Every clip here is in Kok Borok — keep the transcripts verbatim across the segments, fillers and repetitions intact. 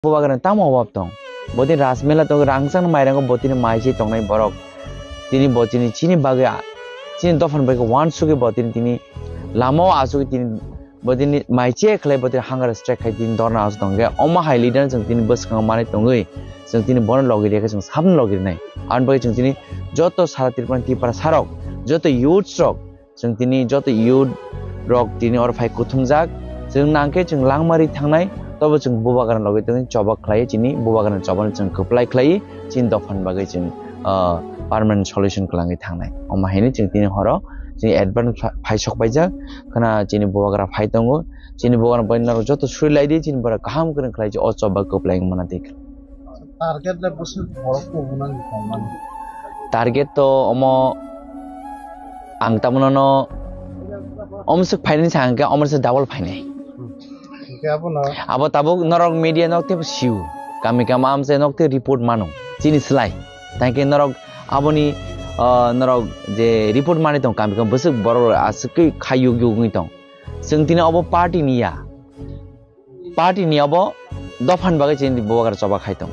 Bubagrani tamo obab tong? Bo tini rajmela tongo, rangchakni mairango bo tini mai se tongnai borok. Tini bo tini chini bagwi a-, chini dophani bagwi uansugwi bo tini, tini lama o asugwi tini bo tini mai che khlai bo tini hunger strike khai tini dorna asuk tongkhe. Omo hai leader chwng tini bwskango manwi tongwi chwng tini bono logi rikhe chwng sabno logi rinai. Aboni bagwi chwng tini joto sara Tripura ni Tiprasa rok, joto youths rok, chwng tini joto youth rok tini oro phai kuthumjak. Chwng nangkhe chwng langmari thangnai, tobo chwng Bubagrani logi tongwi choba khlai, chini Bubagrani chobano chwng kwplai khlai, chini dophani bagwi chwng, ah, permanent solution kwlangwi thangnai. Omo haino chwng tini horo chwng advance pha-, phaisok paijak, khwna chini Bubagra phai tongo, chini Bubagra bai norok joto suri lai di, chini borok kaham kwrwng khlai o choba kwplai wngmana tei. Target le bwswk borok kubunani tongmani? Target to omo ang tamono no omswk phainani sa hwnkhe omo se double phainai. Hmm. Hwnkhe abono? Abo tabuk norok media nok tebo siu. Kami kama amse nok te report mano. Chini slai. Thank you norok aboni, ah, norok je report mani tong kami kama bwswk borok aswk khe khai yug yug wngwi tong. Chwng tini obo party ni ya. Party ni obo dophani bagwi chini Bubagra choba khai tong.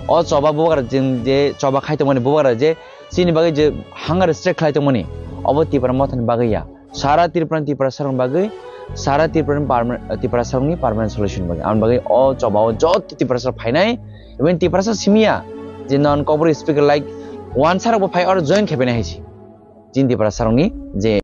O choba Bubagra chwng je choba khai tongmani Bubagra je chini bagwi je hunger strike khlai tongmani obo Tipra Mothani bagwi ya. Sara Tripura ni Tiprasa rokni bagwi, sara Tripura ni perma-, Tiprasa rokni permanent solution bagwi. Aboni bagwi o choba o joto Tiprasa rok phainai, even Tiprasa simi ya je non Kokborok speaker like wansa rok bo phai oro join khe phainai hai se. Chini Tiprasa rokni je